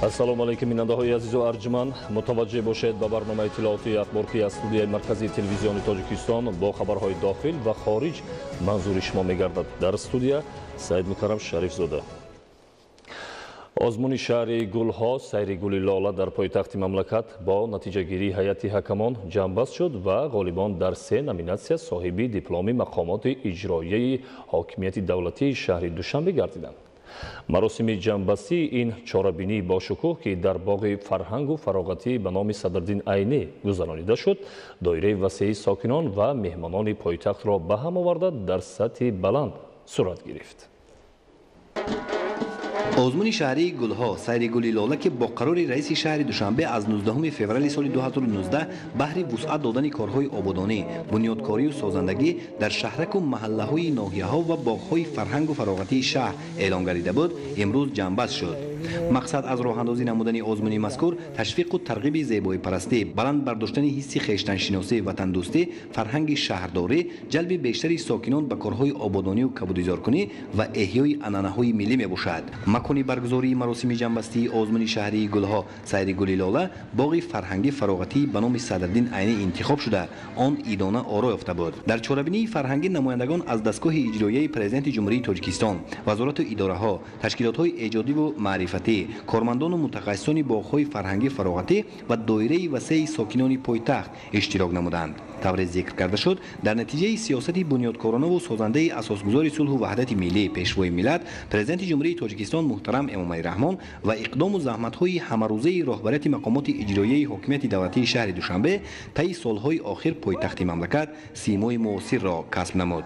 Ассалому алайкум бинандаҳои азизу арҷманд, мутаваҷҷеҳ бошед ба барномаи иттилоотии ахбор, ки аз студияи марказии телевизиони Тоҷикистон бо хабарҳои дохил ва хориҷ манзури шумо мегардад. Дар студия Саид Мукаррам Шарифзода. Озмуни шаҳри гулҳо сайри гули лола дар пойтахти мамлакат бо натиҷагирии ҳайати ҳакамон ҷамъбаст шуд ва ғолибон дар се номинатсия соҳиби дипломи мақомоти иҷроияи ҳокимияти давлатии шаҳри Душанбе гардиданд. Маросими ҷамъбастии ин чорабинии бошукӯҳ, ки дар боғи фарҳангу фароғатӣ ба номи Садриддин Айнӣ гузаронида шуд, доираи васеи сокинон ва меҳмонони пойтахтро ба ҳам оварда дар сатҳи баланд сурат гирифт. Озмуни шаҳрии гулҳо сайри гули лола, ки бо қарори раиси шаҳри Душанбе аз 19 феврали соли 2019 баҳри вусъат додани корҳои ободонӣ, бунёдкорию созандагӣ дар шаҳраку маҳаллаҳои ноҳияҳо ва боғҳои фарҳангу фароғатии шаҳр эълон гардида буд, имрӯз ҷамъбаст шуд. Мақсад аз роҳандозӣ намудани озмуни мазкур ташвиқу тарғиби зебоипарастӣ, баланд бардоштани ҳисси хештаншиносӣ, ватандӯстӣ, фарҳанги шаҳрдорӣ, ҷалби бештари сокинон ба корҳои ободонию кабудизоркунӣ ва эҳёи анъанаҳои миллӣ мебошад. Макони баргузории маросими ҷамъбастии озмуни шаҳрии гулҳо сайри гули лола боғи фарҳангӣ фароғатӣ ба номи Садриддин Айнӣ интихоб шуда, он идона оро ёфта буд. Дар чорабинии фарҳангӣ намояндагон аз дастгоҳи иҷроияи Президенти Ҷумҳурии Тоҷикистон, вазорату идораҳо, ташкилотҳои эҷодиву маърифатӣ, кормандону мутахассисони боғҳои фарҳангӣ фароғатӣ ва доираи васеи сокинони пойтахт иштирок намуданд. Тавре зикр карда шуд, дар натиҷаи сиёсати бунёдкоронаву созандаи асосгузори сулҳу ваҳдати миллӣ, Пешвои миллат, Президенти Ҷумҳурии Тоҷикистон муҳтарам Эмомалӣ Раҳмон ва иқдому заҳматҳои ҳамарӯзаи роҳбарияти мақомоти иҷроияи ҳокимияти давлатии шаҳри Душанбе таи солҳои охир пойтахти мамлакат симои муосирро касб намуд.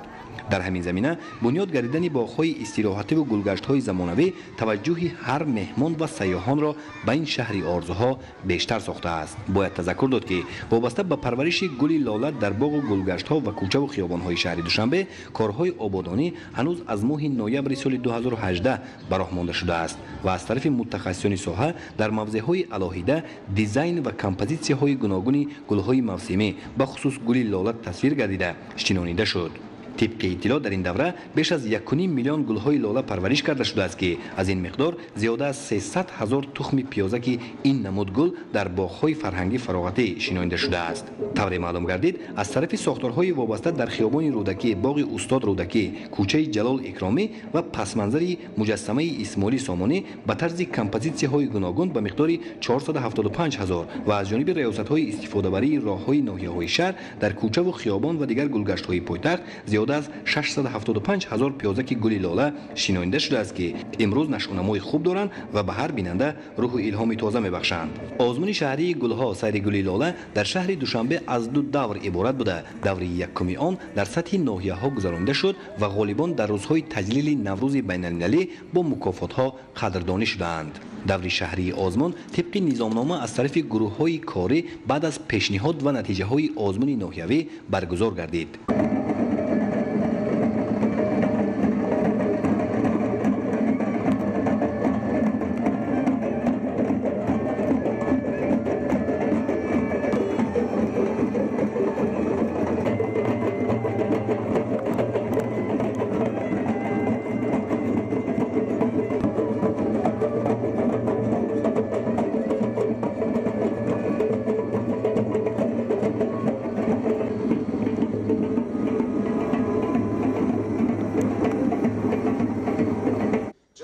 Дар ҳамин замина бунёд гардидани боғҳои истироҳативу гулгаштҳои замонавӣ таваҷҷӯҳи ҳар меҳмон ва сайёҳонро ба ин шаҳри орзуҳо бештар сохтааст. Бояд тазаккур дод, ки вобаста ба парвариши гули лола дар боғу гулгаштҳо ва кӯчаву хиёбонҳои шаҳри Душанбе корҳои ободонӣ ҳанӯз аз моҳи ноябри соли 2018 ба роҳ монда шудааст ва аз тарафи мутахассисони соҳа дар мавзеъҳои алоҳида дизайн ва композитсияҳои гуногуни гулҳои мавсимӣ, бахусус гули лола тасвир гардида шинонида шуд. Тибқи иттилоъ, дар ин давра беш аз 1,5 миллион гулҳои лола парвариш карда шудааст, ки аз ин миқдор зиёда аз 300 ҳазор тухми пиёзаки ин намуд гул дар боғҳои фарҳангӣ фароғатӣ шинонида шудааст. Тавре маълум гардид, аз тарафи сохторҳои вобаста дар хиёбони Рӯдакӣ, боғи устод Рӯдакӣ, кӯчаи Ҷалол Икромӣ ва пасманзари муҷассамаи Исмоили Сомонӣ ба тарзи композитсияҳои гуногун ба миқдори 475 ҳазор ва аз ҷониби раёсатҳои истифодабарии роҳҳои ноҳияҳои шаҳр дар кӯчаву хиёбон ва дигар гулгаштҳои пойтахт зиёда аз 675 ҳазор пиёзаки гули лола шинонида шудааст, ки имрӯз нашъунамои хуб доранд ва ба ҳар бинанда рӯҳу илҳоми тоза мебахшанд. Озмуни шаҳрии гулҳо сайри гули лола дар шаҳри Душанбе аз ду давр иборат буда, даври якуми он дар сатҳи ноҳияҳо гузаронида шуд ва ғолибон дар рӯзҳои таҷлили Наврӯзи байналмилалӣ бо мукофотҳо қадрдонӣ шудаанд. Даври шаҳрии озмун тибқи низомнома аз тарафи гурӯҳҳои корӣ баъд аз пешниҳод ва натиҷаҳои озмуни ноҳиявӣ баргузор гардид.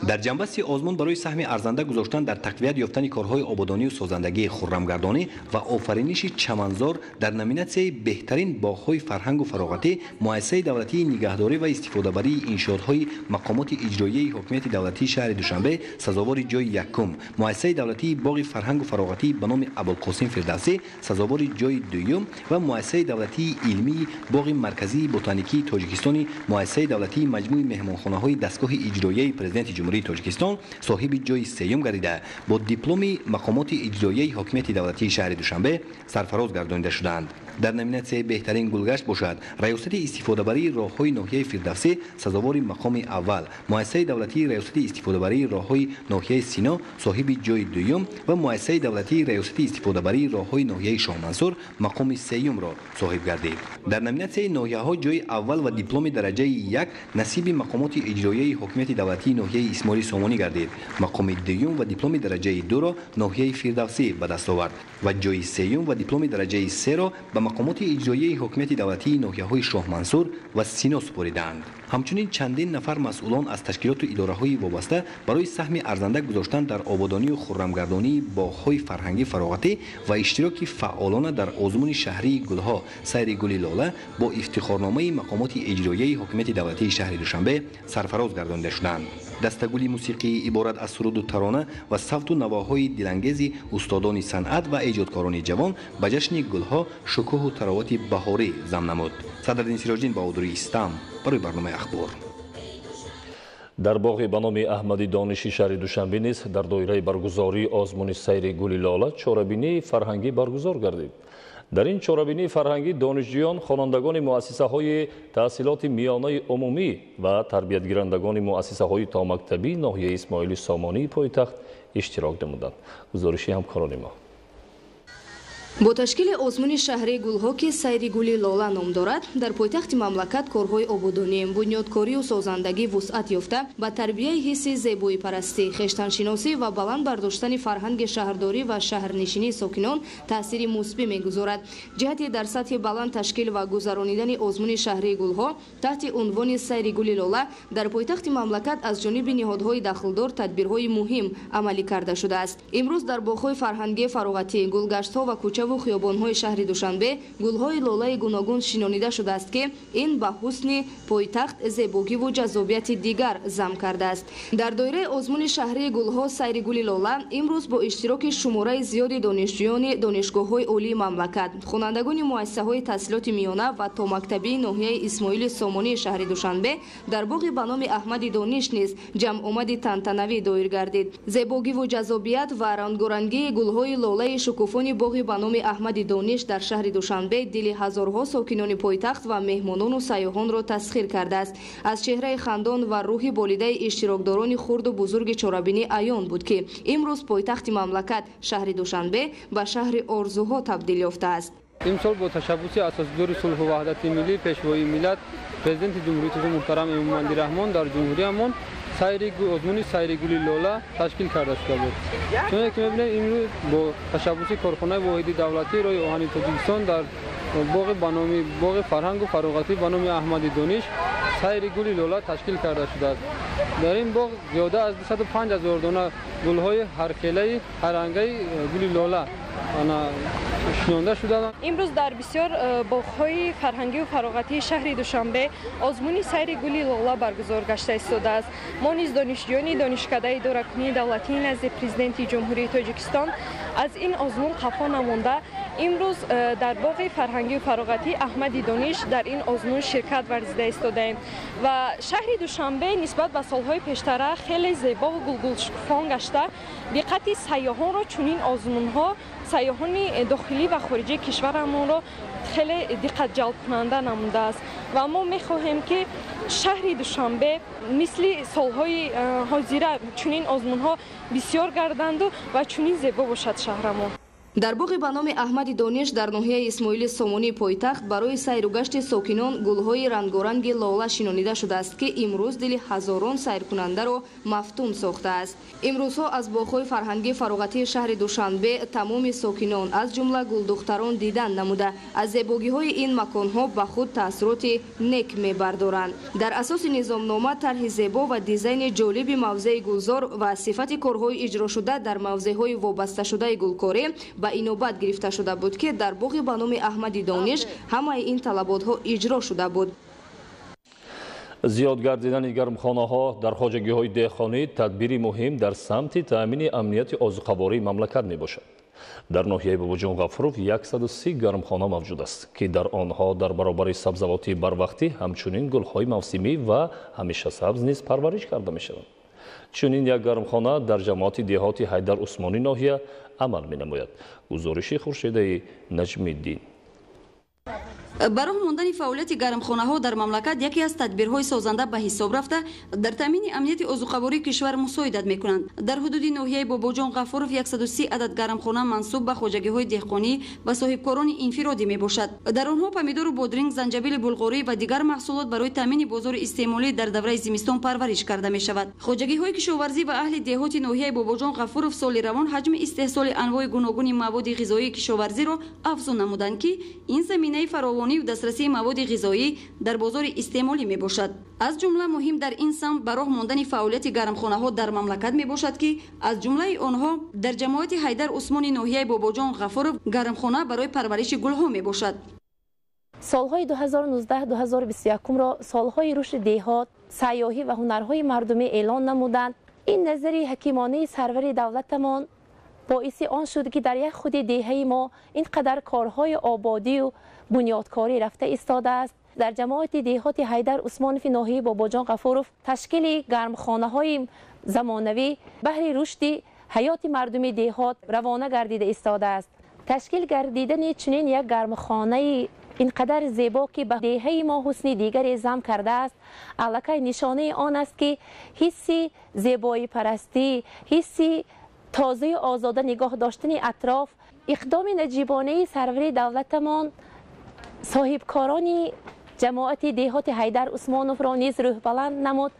Дар ҷамъбасти озмун барои саҳми арзанда гузоштан дар тақвият ёфтани корҳои ободонию созандагии хуррамгардонӣ ва офариниши чаманзор дар номинатсияи беҳтарин боғҳои фарҳангу фароғатӣ муассисаи давлатии нигаҳдорӣ ва истифодабарии иншоотҳои мақомоти иҷроияи ҳокимияти давлатии шаҳри Душанбе сазовори ҷойи якум, муассисаи давлатии боғи фарҳангу фароғатӣ ба номи Абулқосим Фирдавсӣ сазовори ҷойи дуюм ва муассисаи давлатии илмии боғи марказии ботаникии Тоҷикистони муассисаи давлатии маҷмӯи меҳмонхонаҳои дастгоҳи иҷроияи Президенти Ҷумҳурии Тоҷикистон соҳиби ҷойи сеюм гардида бо дипломи мақомоти иҷроияи ҳокимияти давлатии шаҳри Душанбе сарфароз гардонида шуданд. Дар номинатсияи беҳтарин гулгашт бошад, раёсати истифодабарии роҳҳои ноҳияи Фирдавсӣ сазовори мақоми аввал, муассисаи давлатии раёсати истифодабарии роҳҳои ноҳияи Сино соҳиби ҷойи дуюм ва муассисаи давлатии раёсати истифодабарии роҳҳои ноҳияи Шоҳмансур мақоми сеюмро соҳиб гардид. Дар номинатсияи ноҳияҳо ҷойи аввал ва дипломи дараҷаи як насиби мақомоти иҷроияи ҳокимияти давлатии ноҳияи Исмоили Сомонӣ гардид. Мақоми дуюм ва дипломи дараҷаи дуро ноҳияи Фирдавсӣ ба даст овард ва ҷойи сеюм ва дипломи дараҷаи серо ба мақомоти иҷроияи ҳокимияти давлатии ноҳияҳои Шоҳмансур ва Сино супоридаанд. Ҳамчунин чандин нафар масъулон аз ташкилоту идораҳои вобаста барои саҳми арзанда гузоштан дар ободонию хуррамгардонии боғҳои фарҳангӣ фароғатӣ ва иштироки фаъолона дар озмуни шаҳрии гулҳо «Сайри гули лола» бо ифтихорномаи мақомоти иҷроияи ҳокимияти давлатии шаҳри Душанбе сарфароз гардонида шуданд. Дастагули мусиқии иборат аз суруду тарона ва савту навоҳои дилангези устодони санъат ва эҷодкорони ҷавон ба ҷашни гулҳо шукӯҳу таровати баҳорӣ зам намуд. Садриддин Сироҷиддин, Баҳодури Истам, барои барномаи «Ахбор». Дар боғи ба номи Аҳмади Дониши шаҳри Душанбе низ дар доираи баргузории озмуни «Сайри гули лола» чорабинии фарҳангӣ баргузор гардид. Дар ин чорабинии фарҳангӣ донишҷӯён, хонандагони муассисаҳои таҳсилоти миёнаи умумӣ ва тарбиятгирандагони муассисаҳои томактабии ноҳияи Исмоили Сомонии пойтахт иштирок намуданд. Гузориши ҳамкорони мо. Бо ташкили озмуни шаҳрии гулҳо, ки «Сайри гули лола» ном дорад, дар пойтахти мамлакат корҳои ободонӣ, бунёдкорию созандагӣ вусъат ёфта, ба тарбияи ҳисси зебоипарастӣ, хештаншиносӣ ва баланд бардоштани фарҳанги шаҳрдорӣ ва шаҳрнишинии сокинон таъсири мусбӣ мегузорад. Ҷиҳати дар сатҳи баланд ташкил ва гузаронидани озмуни шаҳрии гулҳо таҳти унвони «Сайри гули лола» дар пойтахти мамлакат аз ҷониби ниҳодҳои дахлдор тадбирҳои муҳим амалӣ карда шудааст. Имрӯз дар боғҳои фарҳангии фароғатӣ, гулгаштҳо ва кӯчаву хиёбонҳои шаҳри Душанбе гулҳои лолаи гуногун шинонида шудааст, ки ин ба ҳусни пойтахт зебогиву ҷаззобияти дигар зам кардааст. Дар доираи озмуни шаҳрии гулҳо «Сайри гули лола» имрӯз бо иштироки шумораи зиёди донишҷӯёни донишгоҳҳои олии мамлакат, хонандагони муассисаҳои таҳсилоти миёна ва томактабии ноҳияи Исмоили Сомонии шаҳри Душанбе дар боғи ба номи Аҳмади Дониш низ ҷамъомади тантанавӣ доир гардид. Зебогиву ҷаззобият ва рангорангии гулҳои лолаи шукуфони боғи ба номи Аҳмади Дониш дар шаҳри Душанбе дили ҳазорҳо сокинони пойтахт ва меҳмонону сайёҳонро тасхир кардааст. Аз чеҳраи хандон ва рӯҳи болидаи иштирокдорони хурду бузурги чорабинӣ аён буд, ки имрӯз пойтахти мамлакат, шаҳри Душанбе, ба шаҳри орзуҳо табдил ёфтааст. Имсол бо ташаббуси асосгузори сулҳу ваҳдати миллӣ, Пешвои миллат, Президенти Ҷумҳурии Тоҷикистон муҳтарам Эмомалӣ Раҳмон дар ҷумҳуриямон озмуни «Сайри гули лола» ташкил карда шуда буд. Чуноне ки мебинем, имрӯз бо ташаббуси корхонаи воҳиди давлатии роҳи оҳани Тоҷикистон дар боғи ба номи боғи фарҳангу фароғатӣ ба номи Аҳмади Дониш «Сайри гули лола» ташкил карда шудааст. Дар ин боғ зиёда аз 205 ҳазор дона гулҳои ҳархелаи ҳаррангаи гули лола шинонда шуданд. Имрӯз дар бисёр боғҳои фарҳангию фароғатии шаҳри Душанбе озмуни «Сайри гули лола» баргузор гашта истодааст. Мо низ, донишҷӯёни донишкадаи идоракунии давлатии назди Президенти Ҷумҳурии Тоҷикистон, аз ин озмун қафо намонда, имрӯз дар боғи фарҳангию фароғатии Аҳмади Дониш дар ин озмун ширкат варзида истодаем ва шаҳри Душанбе нисбат ба солҳои пештара хеле зебову гулгулшукуфон гашта, диққати сайёҳонро чунин озмунҳо, сайёҳони дохилӣ ва хориҷии кишварамонро хеле диққатҷалбкунанда намудааст ва мо мехоҳем, ки шаҳри Душанбе мисли солҳои ҳозира чунин озмунҳо бисёр гарданду ва чунин зебо бошад шаҳрамон. Дар боғи ба номи Аҳмади Дониш дар ноҳияи Исмоили Сомонии пойтахт барои сайру гашти сокинон гулҳои рангоранги лола шинонида шудааст, ки имрӯз дили ҳазорон сайркунандаро мафтун сохтааст. Имрӯзҳо аз боғҳои фарҳангии фароғатии шаҳри Душанбе тамоми сокинон, аз ҷумла гулдухтарон, дидан намуда, аз зебогиҳои ин маконҳо ба худ таассуроти нек мебардоранд. Дар асоси низомнома, тарҳи зебо ва дизайни ҷолиби мавзеи гулзор ва сифати корҳои иҷрошуда дар мавзеъҳои вобасташудаи гулкорӣ ба инобат гирифта шуда буд, ки дар боғи ба номи Аҳмади Дониш ҳамаи ин талаботҳо иҷро шуда буд. Зиёд гардидани гармхонаҳо дар хоҷагиҳои деҳқонӣ тадбири муҳим дар самти таъмини амнияти озуқавории мамлакат мебошад. Дар ноҳияи Бобоҷон Ғафуров 130 гармхона мавҷуд аст, ки дар онҳо дар баробари сабзавоти барвақтӣ ҳамчунин гулҳои мавсимӣ ва ҳамешасабз низ парвариш карда мешаванд. Чунин як гармхона дар ҷамоати деҳоти Ҳайдар Усмонӣ ноҳия амал менамояд. Гузориши Хуршедаи Наҷмиддин. Ба роҳ мондани фаъолияти гармхонаҳо дар мамлакат яке аз тадбирҳои созанда ба ҳисоб рафта, дар таъмини амнияти озуқавории кишвар мусоидат мекунанд. Дар ҳудуди ноҳияи Бобоҷон Ғафуров 130 адад гармхона мансуб ба хоҷагиҳои деҳқонӣ ва соҳибкорони инфиродӣ мебошад. Дар онҳо помидору бодринг, занҷабили булғорӣ ва дигар маҳсулот барои таъмини бозори истеъмолӣ дар давраи зимистон парвариш карда мешавад. Хоҷагиҳои кишоварзӣ ва аҳли деҳоти ноҳияи Бобоҷон Ғафуров соли равон ҳаҷми истеҳсоли анвои гуногуни маводи ғизоии кишоварзиро афзун намуданд, ки ин заминаи фаровонӣ ва дастрасии маводи ғизоӣ дар бозори истеъмолӣ мебошад. Аз ҷумла муҳим дар ин самт ба роҳ мондани фаъолияти гармхонаҳо дар мамлакат мебошад, ки аз ҷумлаи онҳо дар ҷамоати Ҳайдар Усмони ноҳияи Бобоҷон Ғафуров гармхона барои парвариши гулҳо мебошад. Солҳои 2019-2021-ро солҳои рушди деҳот, сайёҳӣ ва ҳунарҳои мардумӣ эълон намуданд. Ин назари ҳакимонаи сарвари давлатамон боиси он шуд, ки дар як худи деҳаи мо ин қадар корҳои ободию бунёдкорӣ рафта истодааст. Дар ҷамоати деҳоти Ҳайдар Усмонови ноҳияи Бобоҷон Ғафуров ташкили гармхонаҳои замонавӣ баҳри рушди ҳаёти мардуми деҳот равона гардида истодааст. Ташкил гардидани чунин як гармхонаи ин қадар зебо, ки ба деҳаи мо ҳусни дигаре зам кардааст, аллакай нишонаи он аст, ки ҳисси зебоипарастӣ, ҳисси тозаю озода нигоҳ доштани атроф, иқдоми наҷибонаи сарвари давлатамон соҳибкорони ҷамоати деҳоти Ҳайдар Усмоновро низ рӯҳбаланд намуд.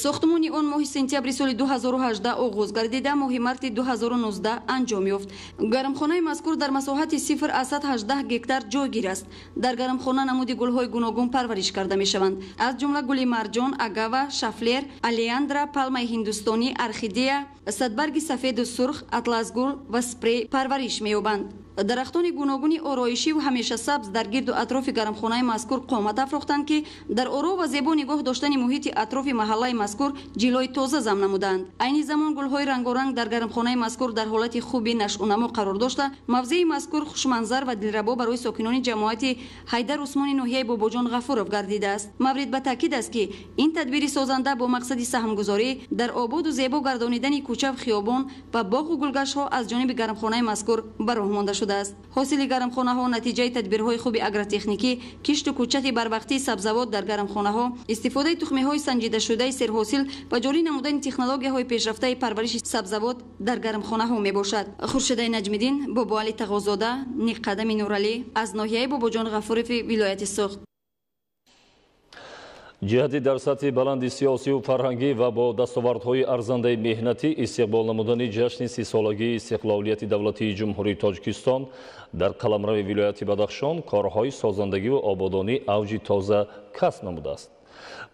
Сохтмони он моҳи сентябри соли 2018 оғоз гардида, моҳи марти 2019 анҷом ёфт. Гармхонаи мазкур дар масоҳати 0,18 гектар ҷойгир аст. Дар гармхона намуди гулҳои гуногун парвариш карда мешаванд, аз ҷумла гули марҷон, агава, шафлер, алеандра, палмаи ҳиндустонӣ, орхидея, садбарги сафеду сурх, атласгул ва спрей парвариш меёбанд. Дарахтони гуногуни ороишӣ ва ҳамешасабз дар гирду атрофи гармхонаи мазкур қомат афрохтанд, ки дар оро ва зебо нигоҳ доштани муҳити атрофи маҳаллаи мазкур ҷилои тоза зам намуданд. Айни замон гулҳои рангоранг дар гармхонаи мазкур дар ҳолати хуби нашъунамо қарор дошта, мавзеи мазкур хушманзар ва дилрабо барои сокинони ҷамоати Ҳайдар Усмони ноҳияи Бобоҷон Ғафуров гардидааст. Маврид ба таъкид аст, ки ин тадбири созанда бо мақсади саҳмгузорӣ дар ободу зебо гардонидани кӯча, хиёбон ва боғу гулгаштҳо аз ҷониби гармхонаи мазкур ба роҳ монда шудааст. Ҳосили гармхонаҳо натиҷаи тадбирҳои хуби агротехникӣ, кишту кӯчати барвақтии сабзавот дар гармхонаҳо, истифодаи тухмиҳои санҷидашудаи серҳосил ва ҷорӣ намудани технологияҳои пешрафтаи парвариши сабзавот дар гармхонаҳо мебошад. Хуршедаи Наҷмиддин, Бобоали Тағозода, Ниққадами Нуралӣ аз ноҳияи Бобоҷон Ғафурови вилояти Суғд. Ҷиҳати дар сатҳи баланди сиёсию фарҳангӣ ва бо дастовардҳои арзандаи меҳнатӣ истиқбол намудани ҷашни 30-солагии истиқлолияти давлатии Ҷумҳурии Тоҷикистон дар қаламрави вилояти Бадахшон корҳои созандагиву ободонӣ авҷи тоза касб намудааст.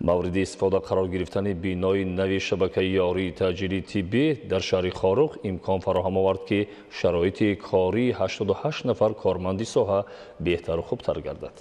Мавриди истифода қарор гирифтани бинои нави шабакаи ёрии таъҷилии тиббӣ дар шаҳри Хоруғ имкон фароҳам овард, ки шароити кории 88 нафар корманди соҳа беҳтару хубтар гардад.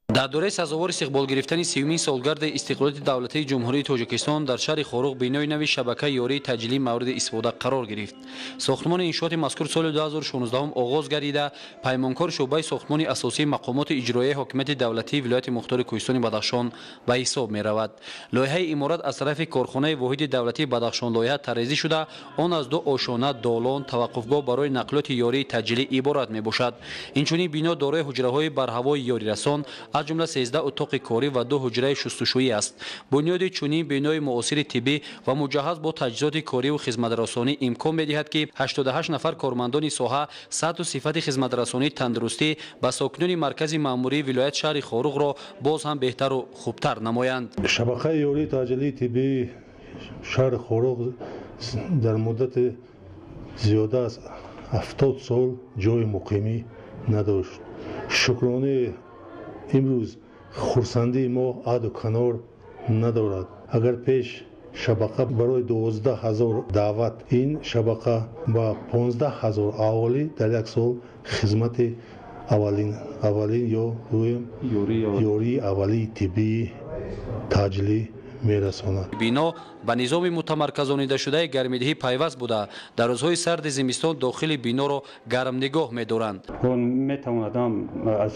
Дар доираи сазовори истиқбол гирифтани 30-умин солгарди истиқлолияти давлатии Ҷумҳурии Тоҷикистон дар шаҳри Хоруғ бинои нави шабакаи ёрии таъҷилӣ мавриди истифода қарор гирифт. Сохтмони иншооти мазкур соли 2016 оғоз гардида, паймонкор шӯъбаи сохтмони асосии мақомоти иҷроияи ҳокимияти давлатии вилояти мухтори Кӯҳистони Бадахшон ба ҳисоб меравад. Лоиҳаи иморат аз тарафи корхонаи воҳиди давлатии Бадахшон лоиҳа таррезӣ шуда, он аз ду ошона, долон, таваққуфгоҳ барои нақлиёти ёрии таъҷилӣ иборат мебошад. Инчунин бино дорои ҳуҷраҳои барҳавои ёрирасон, аз ҷумла 13 утоқи корӣ ва 2 ҳуҷраи шустушӯӣ аст. Бунёди чунин бинои муосири тиббӣ ва муҷаҳҳаз бо таҷҳизоти кориву хизматрасонӣ имкон медиҳад, ки 88 нафар кормандони соҳа сатҳу сифати хизматрасонии тандурустӣ ба сокинони маркази маъмурии вилоят шаҳри Хоруғро боз ҳам беҳтару хубтар намоянд. Шабакаи ёрии таъҷилии тиббии шаҳри Хоруғ дар муддати зиёда аз 70 сол ҷои муқимӣ надошт. Шукронаи имрӯз хурсандии мо аду канор надорад. Агар пеш шабака барои 12 ҳазор даъват, ин шабака ба 15 ҳазор аҳолӣ дар як сол хизмати аввалин ё ёрии аввалии тиббии таъҷилӣ мерасонад. Бино ба низоми мутамарказонидашудаи гармидиҳӣ пайваст буда, дар рӯзҳои сарди зимистон дохили биноро гармнигоҳ медоранд. Он метавонад ҳам аз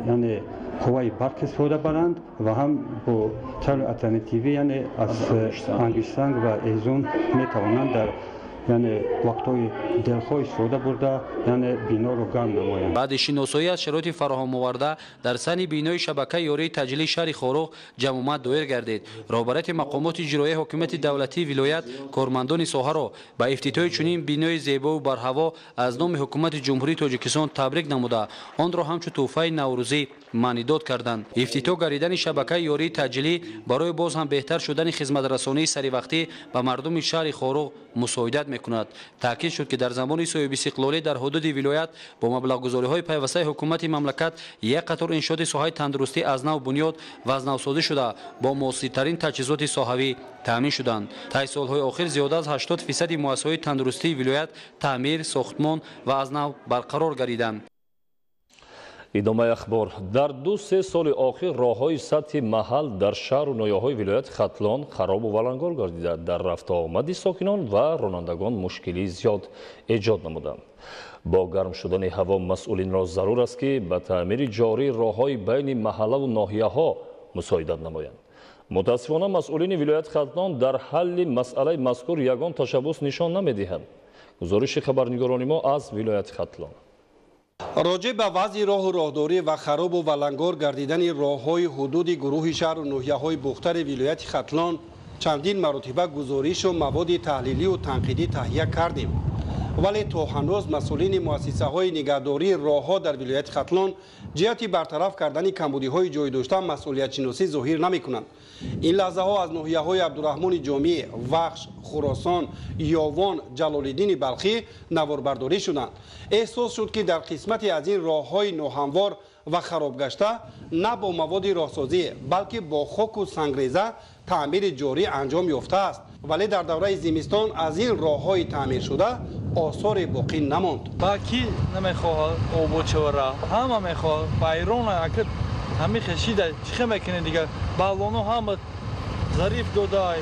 яъне қувваи барқ истифода баранд ва ҳам бо таври алтернативӣ, яъне аз ангиштсанг ва эзун метавонанд дар Яъне вақтҳои дилхоҳ истифода бурда, яъне биноро гарм намоянд. Баъди шиносоӣ аз шароити фароҳамоварда дар саҳни бинои шабакаи ёрии таъҷилии шаҳри Хоруғ ҷамъомад доир гардид. Роҳбарияти мақомоти иҷроияи ҳокимияти давлатии вилоят кормандони соҳаро ба ифтитоҳи чунин бинои зебову барҳаво аз номи ҳукумати Ҷумҳурии Тоҷикистон табрик намуда, онро ҳамчун тӯҳфаи наврӯзӣ маънидод карданд. Ифтитоҳ гардидани шабакаи ёрии таъҷилӣ барои боз ҳам беҳтар шудани хизматрасонии саривақтӣ ба мардуми шаҳри Хоруғ мусоидат мекунад. Таъкид шуд, ки дар замони соҳибистиқлолӣ дар ҳудуди вилоят бо маблағгузориҳои пайвастаи ҳукумати мамлакат як қатор иншооти соҳаи тандурустӣ аз нав бунёд ва аз навсозӣ шуда, бо муосиртарин таҷҳизоти соҳавӣ таъмин шуданд. Таи солҳои охир зиёда аз 80% муассисаҳои тандурустии вилоят таъмир, сохтмон ва аз нав барқарор гардиданд. Идомаи ахбор. Дар 2-3 соли охир роҳҳои сатҳи маҳал дар шаҳру ноҳияҳои вилояти Хатлон харобу валангор гардида, дар рафтуомади сокинон ва ронандагон мушкилии зиёд эҷод намуданд. Бо гарм шудани ҳаво масъулинро зарур аст, ки ба таъмири ҷории роҳҳои байни маҳаллаву ноҳияҳо мусоидат намоянд. Мутаассифона, масъулини вилояти Хатлон дар ҳалли масъалаи мазкур ягон ташаббус нишон намедиҳанд. Гузориши хабарнигорони мо аз вилояти Хатлон. Роҷеъ ба вазъи роҳу роҳдорӣ ва харобу валангор гардидани роҳҳои ҳудуди гурӯҳи шаҳру ноҳияҳои бохтари вилояти Хатлон чандин маротиба гузоришу маводи таҳлилию танқидӣ таҳия кардем. Вале то ҳанӯз масъулини муассисаҳои нигаҳдории роҳҳо дар вилояти Хатлон ҷиҳати бартараф кардани камбудиҳои ҷойдошта масъулиятшиносӣ зоҳир намекунанд. Ин лаҳзаҳо аз ноҳияҳои Абдураҳмони Ҷомӣ, Вахш, Хуросон, Ёвон, Ҷалолиддини Балхӣ наворбардорӣ шуданд. Эҳсос шуд, ки дар қисмате аз ин роҳҳои ноҳамвор ва харобгашта на бо маводи роҳсозӣ, балки бо хоку сангреза таъмири ҷорӣ анҷом ёфтааст. Вале дар давраи зимистон аз ин роҳҳои таъмиршуда осоре боқӣ намонд. Ба кӣ намехоҳад обод шавара? Ҳама мехоҳад. Вайрон акр ҳами хешида чӣ хел мекунед дигар? Баллоно ҳама зариф додай.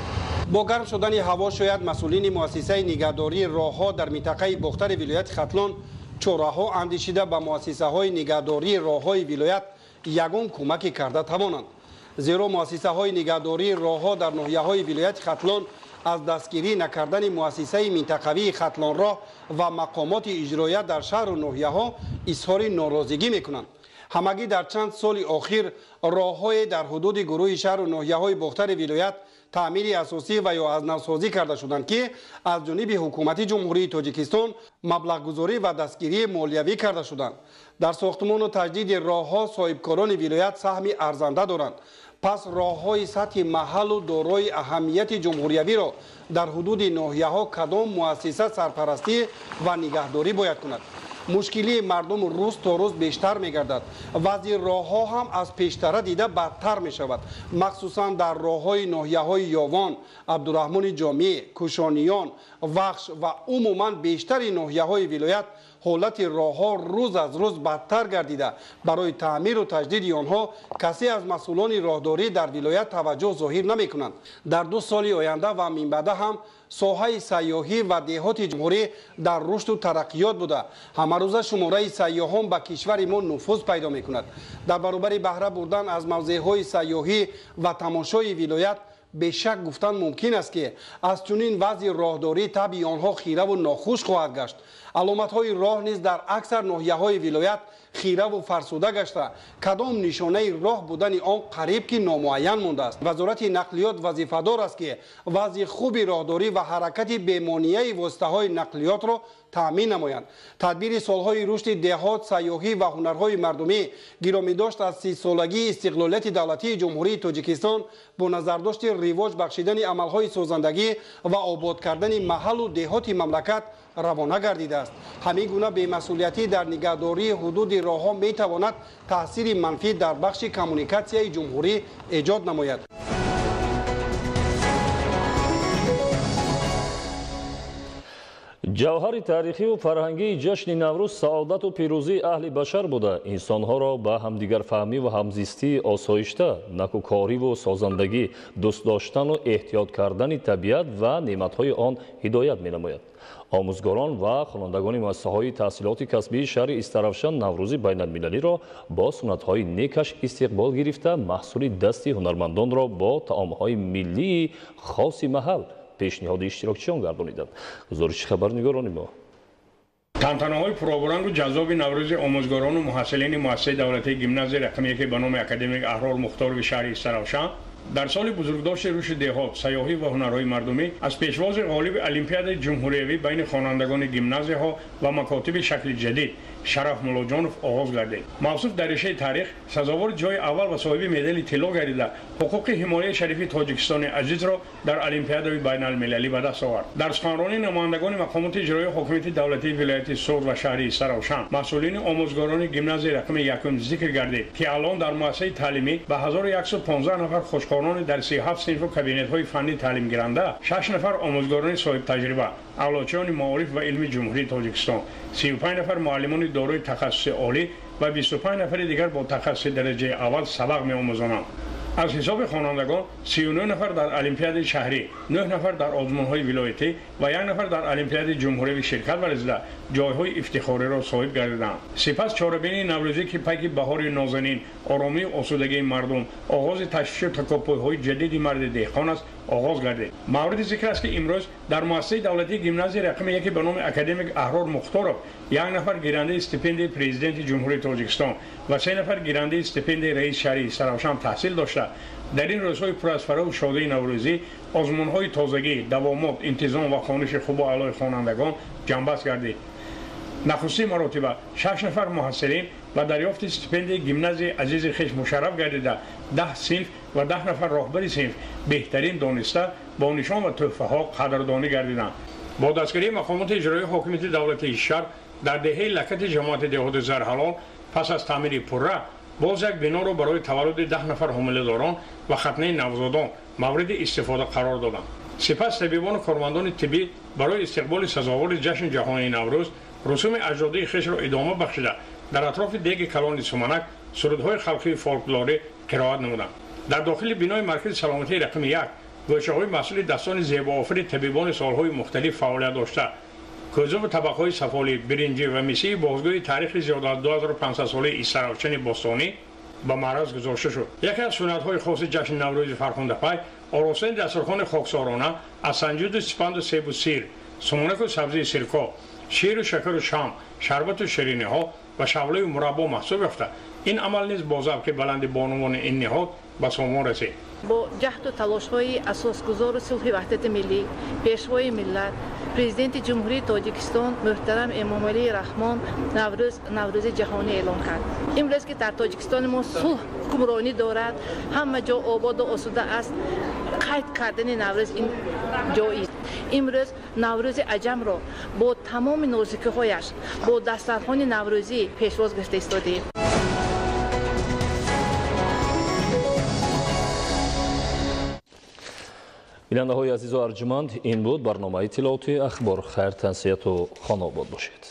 Бо гарм шудани ҳаво шояд масъулини муассисаи нигаҳдории роҳҳо дар минтақаи бохтари вилояти Хатлон чораҳо андешида ба муассисаҳои нигаҳдории роҳҳои вилоят ягон кӯмаке карда тавонанд. Зеро муассисаҳои нигаҳдории роҳҳо дар ноҳияҳои вилояти Хатлон аз дастгирӣ накардани муассисаи минтақавии Хатлонроҳ ва мақомоти иҷроия дар шаҳру ноҳияҳо изҳори норозигӣ мекунанд. Ҳамагӣ дар чанд соли охир роҳҳое дар ҳудуди гурӯҳи шаҳру ноҳияҳои бохтари вилоят таъмири асосӣ ва ё аз навсозӣ карда шуданд, ки аз ҷониби ҳукумати Ҷумҳурии Тоҷикистон маблағгузорӣ ва дастгирии молиявӣ карда шуданд. Дар сохтмону таҷдиди роҳҳо соҳибкорони вилоят саҳми арзанда доранд. Пас роҳҳои сатҳи маҳаллу дорои аҳамияти ҷумҳуриявиро дар ҳудуди ноҳияҳо кадом муассиса сарпарастӣ ва нигаҳдорӣ бояд кунад? Мушкилии мардум рӯз то рӯз бештар мегардад. Вазъи роҳҳо ҳам аз пештара дида бадтар мешавад, махсусан дар роҳҳои ноҳияҳои Ёвон, Абдураҳмони Ҷомӣ, Кушониён, Вахш ва умуман бештари ноҳияҳои вилоят ҳолати роҳҳо рӯз аз рӯз бадтар гардида, барои таъмиру таҷдиди онҳо касе аз масъулони роҳдорӣ дар вилоят таваҷҷӯҳ зоҳир намекунанд. Дар 2 соли оянда ва минбаъда ҳам соҳаи сайёҳӣ ва деҳоти ҷумҳурӣ дар рушду тараққиёт буда, ҳамарӯза шумораи сайёҳон ба кишвари мо нуфуз пайдо мекунад. Дар баробари баҳра бурдан аз мавзеъҳои сайёҳӣ ва тамошои вилоят бешак гуфтан мумкин аст, ки аз чунин вазъи роҳдорӣ табъи онҳо хираву нохуш хоҳад гашт. Аломатҳои роҳ низ дар аксар ноҳияҳои вилоят хираву фарсуда гашта, кадом нишонаи роҳ будани он қариб ки номуайян мондааст. Вазорати нақлиёт вазифадор аст, ки вазъи хуби роҳдорӣ ва ҳаракати бемонияи воситаҳои нақлиётро таъмин намоянд. Тадбири солҳои рушди деҳот, сайёҳӣ ва ҳунарҳои мардумӣ, гиромидошт аз 30-солагии истиқлолияти давлатии Ҷумҳурии Тоҷикистон бо назардошти ривоҷ бахшидани амалҳои созандагӣ ва обод кардани маҳаллу деҳоти мамлакат равона гардидааст. Ҳамин гуна бемасъулиятӣ дар нигаҳдории ҳудуди роҳҳо метавонад таъсири манфӣ дар бахши коммуникатсияи ҷумҳурӣ эҷод намояд. Ҷавҳари таърихиву фарҳангии ҷашни Наврӯз саодату пирӯзии аҳли башар буда, инсонҳоро ба ҳамдигарфаҳмӣ ва ҳамзистии осоишта, накӯкориву созандагӣ, дӯст доштану эҳтиёт кардани табиат ва неъматҳои он ҳидоят менамояд. Омӯзгорон ва хонандагони муассисаҳои таҳсилоти касбии шаҳри Истаравшан Наврӯзи байналмилалиро бо суннатҳои некаш истиқбол гирифта, маҳсули дасти ҳунармандонро бо таомҳои миллии хоси маҳал Пешниҳоди иштирокчиён гардониданд. Гузориши хабарнигорони мо. Тантанаҳои пуробурангу ҷаззоби Наврӯзи омӯзгорону муҳассилини муассисаи давлатии гимназияи рақами яке ба номи академик Аҳрор Мухторови шаҳри Истаравшан дар соли бузургдошти рушди деҳот, сайёҳӣ ва ҳунарҳои мардумӣ аз пешвози ғолиби олимпиадаи ҷумҳуриявӣ байни хонандагони гимназияҳо ва макотиби шакли ҷадид Шараф Муллоҷонов оғоз гардид. Мавсуф дар решаи таърих сазовори ҷои аввал ва соҳиби медали тилло гардида, ҳуқуқи ҳимояи шарифи Тоҷикистони азизро дар олимпиадаи байналмилалӣ ба даст овард. Дар суханронии намояндагони мақомоти иҷроии ҳокимияти давлатии вилояти Суғд ва шаҳри Истаравшан, масъулини омӯзгорони гимназияи рақами якум зикр гардид, ки алон дар муассисаи таълимӣ ба 1115 нафар хушхонони дар 37 синфу кабинетҳои фаннӣ таълимгиранда, 6 нафар омӯзгорони соҳибтаҷриба, аълочиёни маориф ва илми Ҷумҳурии Тоҷикистон, 35 нафар муаллимони дорои тахассуси олӣ ва 25 нафари дигар бо тахассуси дараҷаи аввал сабақ меомӯзонанд. Аз ҳисоби хонандагон 39 нафар дар олимпиадаи шаҳрӣ, 9 нафар дар озмунҳои вилоятӣ ва 1 нафар дар олимпиадаи ҷумҳуриявӣ ширкат варзида, ҷойҳои ифтихориро соҳиб гардиданд. Сипас чорабинии наврӯзӣ, ки пайки баҳори нозанин, оромию осудагии мардум, оғози ташвишу такопӯйҳои ҷадиди марди деҳқон аст, оғоз гардид. Мавриди зикр аст, ки имрӯз дар муассисаи давлатии гимназияи рақами яке ба номи академик Аҳрор Мухторов 1 нафар гирандаи стипендияи президенти Ҷумҳурии Тоҷикистон ва 3 нафар гирандаи стипендияи раиси шаҳри Истаравшан таҳсил дошта, дар ин рӯзҳои пур аз фароҳу шодии наврӯзӣ озмунҳои тозагӣ, давомот, интизом ва хониши хубу аълои хонандагон ҷамъбаст гардид. Нахустин маротиба 6 нафар муҳассилин ба дарёфти стипендияи гимназияи азизи хеш мушарраф гардида, 10 синф ва 10 нафар роҳбари синф беҳтарин дониста бо нишон ва тӯҳфаҳо қадрдонӣ гардиданд. Бо дастгирии мақомоти иҷроии ҳокимияти давлатии шаҳр дар деҳаи Лакати ҷамоати деҳоти Зарҳалол пас аз таъмири пурра боз як биноро барои таваллуди 10 нафар ҳомиладорон ва хатнаи навзодон мавриди истифода қарор доданд. Сипас табибону кормандони тиббӣ барои истиқболи сазовори ҷашни ҷаҳонии Наврӯз русуми аҷдодии хешро идома бахшида, дар атрофи деги калони суманак сурудҳои халқии фолклорӣ қироат намуданд. Дар дохили бинои маркази саломатии рақами 1 гӯшаҳои маҳсули дастони зебоофари табибони солҳои мухталиф фаъолият дошта, кӯзаву табақҳои сафолӣ, биринҷӣ ва мисии бозгӯи таърихи зиёда аз 2500 солаи Истаравшани бостонӣ ба маъраз гузошта шуд. Яке аз суннатҳои хоси ҷашни Наврӯзи фархундапай оростани дастурхони хоксорона аз санҷуду сипанду себу сир, суманаку сабзии сирко, ширу шакару шам, шарбату шириниҳо ва шавлаю мураббо маҳсуб ёфта, ин амал низ бо завқи баланди бонувони ин ниҳод ба сомон расид. Бо ҷаҳду талошҳои асосгузору сулҳи ваҳдати миллӣ, пешвои миллат, президенти Ҷумҳурии Тоҷикистон муҳтарам Эмомалӣ Раҳмон Наврӯз Наврӯзи ҷаҳонӣ эълон кард. Имрӯз ки дар Тоҷикистони мо сулҳ ҳукмронӣ дорад, ҳама ҷо ободу осуда аст, қайд кардани Наврӯз ин ҷоиз. Имрӯз Наврӯзи аҷамро бо тамоми нозикиҳояш, бо дастархони наврӯзӣ пешвоз гирифта истодем. Бинандаҳои азизу арҷуманд, ин буд барномаи тиловати ахбор. Хайр, тансияту хонаобод бошед.